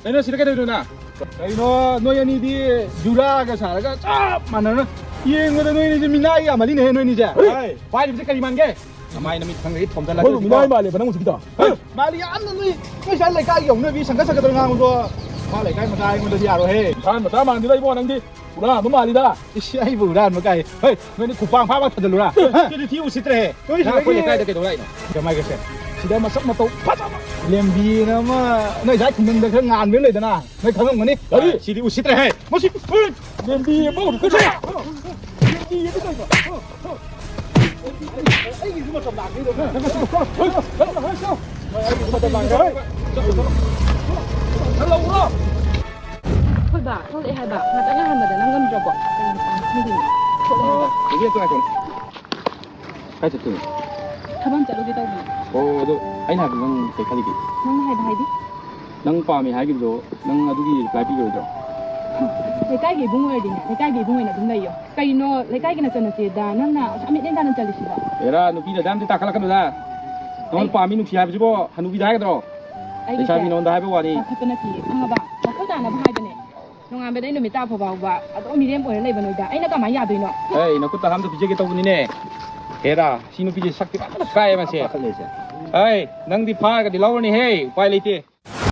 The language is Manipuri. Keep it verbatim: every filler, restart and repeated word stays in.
ꯀꯩꯅꯣ, ꯁꯤꯗ ꯀꯩꯗꯧꯔꯤꯅꯣ ꯅꯪ? ꯀꯩꯅꯣ, ꯅꯣꯏ ꯑꯅꯤꯗꯤ ꯖꯨꯔꯥꯒ ꯁꯥꯔꯒ ꯆꯞ ꯃꯥꯟꯅꯅ꯫ ꯌꯦꯡꯕꯗ ꯅꯣꯏ ꯑꯅꯤꯁꯦ ꯃꯤꯅꯥꯏ ꯌꯥꯝꯃꯜꯂꯤꯅꯦꯍꯦ, ꯅꯣꯏ ꯑꯅꯤꯁꯦ꯫ ꯍꯣꯏ꯫ ꯄꯥꯏꯔꯤꯕꯁꯦ ꯀꯔꯤ ꯃꯥꯟꯒꯦ? ꯅꯃꯥꯏ ꯅꯃꯤꯠ ꯈꯪꯗ꯭ꯔꯗꯤ ꯊꯣꯝꯖꯜꯂꯒ ꯑꯩꯈꯣꯏꯕꯨ ꯁꯤꯗ꯫ ꯃꯤꯅꯥꯏ ꯃꯥꯜꯂꯦꯕ ꯅꯪ ꯍꯧꯖꯤꯛꯀꯤꯗꯣ꯫ ꯍꯣꯏ, ꯃꯥꯜꯂꯤ ꯌꯥꯝꯅ꯫ ꯅꯣꯏ, ꯅꯣꯏ ꯁ꯭ꯋꯥꯏ ꯂꯩꯀꯥꯏꯒꯤ ꯌꯧꯅꯕꯤ ꯁꯪꯒ ꯁꯪꯒꯗ꯭ꯔ ꯉꯥꯡꯕꯗꯣ꯫ ꯃꯥ ꯂꯩꯀꯥꯏ ꯃꯆꯥ ꯑꯩꯉꯣꯟꯗꯗꯤ ꯌꯥꯔꯣꯏꯍꯦ꯫ ꯃꯆꯥ ꯃꯆꯥ ꯃꯥꯟꯗꯦꯗ ꯏꯕꯣ, ꯅꯪꯗꯤ ꯄꯨꯔꯥ ꯑꯃ ꯃꯥꯜꯂꯤꯗ꯫ ꯏꯁ, ꯑꯩꯕꯨ ꯍꯨꯔꯥꯟꯕ ꯀꯥꯏ꯫ ꯍꯣꯏ, ꯅꯣꯏꯗꯤ ꯈꯨꯄꯥꯡ ꯐꯥꯕ ꯊꯥꯖꯤꯜꯂꯨꯔꯥ? ꯁꯤꯗꯤ ꯊꯤ ꯎꯁꯤꯠꯇ꯭ꯔꯦꯍꯦ꯫ ꯅꯣꯏ ꯅꯪ ꯑꯩꯈꯣꯏ ꯁꯤꯗꯒꯤ ꯂꯩꯀꯥꯏꯗ ꯀꯩꯗꯧ ꯂꯥꯛꯏꯅꯣ? ꯀꯃꯥꯏ ꯀꯩꯁꯦ? ꯁꯤꯗ ꯃꯁꯛ ꯃꯇꯧ ꯐꯖꯕ ꯂꯦꯝꯕꯤꯅ ꯑꯃ ꯅꯣꯏ ꯁ꯭ꯋꯥꯏ ꯈꯨꯡꯒꯪꯗ ꯈꯔ ꯉꯥꯟꯕ ꯑꯃ ꯂꯩꯗꯅ, ꯅꯣꯏ ꯈꯪꯉꯝꯒꯅꯤ꯫ ꯀꯔꯤ? ꯁꯤꯗꯤ ꯎꯁꯤꯠꯇ꯭ꯔꯦꯍꯦ꯫ ꯃꯁꯤ, ꯂꯦꯝꯕꯤ ꯑꯃ ꯎꯔꯨ-, ꯂꯦꯝꯕꯤ ꯑꯃ ꯀꯩꯅꯣ? ꯑꯩꯒꯤꯁꯨ ꯃꯇꯝ ꯂꯥꯛꯈꯤꯗꯧꯔꯦ꯫ ꯅꯪ ꯆꯠꯂꯣ, ꯆꯠꯂꯣ, ꯆꯠꯂꯣ꯫ ꯍꯣꯏ, ꯍꯣꯏ, ꯆꯠꯂꯣ꯫ ꯅꯪ ꯂꯧꯔꯣ꯫ ꯑꯩꯈꯣꯏ ꯕꯥ ꯊꯣꯛꯂꯛꯑꯦ ꯍꯥꯏꯕ꯫ ꯉꯥꯛꯇꯪ ꯉꯥꯏꯍꯟꯕꯗ ꯅꯪ ꯉꯝꯗ꯭ꯔꯕꯣ? ꯀꯩꯅꯣ, ꯈꯪꯗꯦꯅꯦ꯫ ꯊꯣꯛꯂꯛꯑꯦ ꯍꯥꯏꯕ꯫ ꯑ, ꯍꯧꯖꯤꯛ ꯉꯥꯛꯇꯪ ꯉꯥꯏꯈꯣꯅꯦ꯫ ꯀꯥꯏ ꯆꯠꯇꯣꯏꯅꯣ? ꯊꯕꯛ ꯑꯃ ꯆꯠꯂꯨꯒꯦ ꯇꯧꯕꯅꯦ꯫ ꯑꯣ, ꯑꯗꯣ ꯑꯩꯅ ꯍꯥꯏꯕꯗꯤ ꯅꯪ ꯀꯩ ꯈꯜꯂꯤꯒꯦ? ꯅꯪꯅ ꯍꯥꯏꯕ ꯍꯥꯏꯗꯤ? ꯅꯪ ꯄꯥꯝꯃꯦ ꯍꯥꯏꯈꯤꯕꯗꯣ, ꯅꯪ ꯑꯗꯨꯒꯤ ꯔꯤꯄ꯭ꯂꯥꯏ ꯄꯤꯔꯣꯏꯗ꯭ꯔꯣ? ꯂꯩꯀꯥꯏꯒꯤ ꯏꯕꯨꯡ ꯑꯣꯏꯔꯗꯤꯅꯦ, ꯂꯩꯀꯥꯏꯒꯤ ꯏꯕꯨꯡ ꯑꯣꯏꯅ ꯑꯗꯨꯝ ꯂꯩꯌꯣ꯫ ꯀꯩꯅꯣ, ꯂꯩꯀꯥꯏꯒꯤ ꯅꯆꯟꯅꯨꯄꯤꯗ ꯅꯪꯅ ꯑꯁꯨꯛ ꯃꯤꯠꯌꯦꯡ ꯇꯥꯅ ꯆꯜꯂꯤꯁꯤꯕꯣ? ꯑꯦꯔꯥ, ꯅꯨꯄꯤꯗ ꯑꯗꯥꯝꯇ ꯇꯥꯈꯠꯂꯛꯀꯅꯨꯗ꯫ ꯅꯉꯣꯟꯗ ꯑꯩ ꯄꯥꯝꯃꯤ ꯅꯨꯡꯁꯤ ꯍꯥꯏꯕꯁꯤꯕꯣ ꯍꯅꯨꯕꯤꯗ ꯍꯥꯏꯒꯗ꯭ꯔꯣ? ꯑꯩꯒꯤꯁꯦ ꯂꯩꯁꯥꯕꯤ ꯅꯉꯣꯟꯗ ꯍꯥꯏꯕ ꯋꯥꯅꯤ꯫ ꯄꯥꯈꯠꯄ ꯅꯠꯇꯤꯌꯦ, ꯈꯪꯉꯕ? ꯋꯥꯈꯜ ꯇꯥꯅꯕ ꯍꯥꯏꯕꯅꯦ꯫ ꯅꯣꯡꯉꯥꯟꯕꯗꯩ ꯅꯨꯃꯤꯠ ꯇꯥ ꯐꯥꯎꯕ ꯑꯗꯨꯝ ꯃꯤꯔꯦꯝ ꯑꯣꯏꯔ ꯂꯩꯕ ꯅꯣꯏꯗ ꯑꯩꯅ ꯀꯃꯥꯏꯅ ꯌꯥꯗꯣꯏꯅꯣ? ꯑꯩ ꯅꯈꯨꯠꯇ ꯑꯝꯇ ꯄꯤꯖꯒꯦ ꯇꯧꯕꯅꯤꯅꯦ꯫ ꯍꯦꯔꯥ, ꯁꯤ ꯅꯨꯄꯤꯁꯦ ꯁꯛꯇꯤ ꯐꯖꯅ ꯀꯥꯏꯌꯦ ꯃꯁꯦ꯫ ꯄꯥꯈꯠꯂꯦꯁꯦ꯫ ꯑꯩ, ꯅꯪꯗꯤ ꯐꯥꯔꯒꯗꯤ ꯂꯧꯔꯅꯤꯍꯦ, ꯎꯄꯥꯏ ꯂꯩꯇꯦ꯫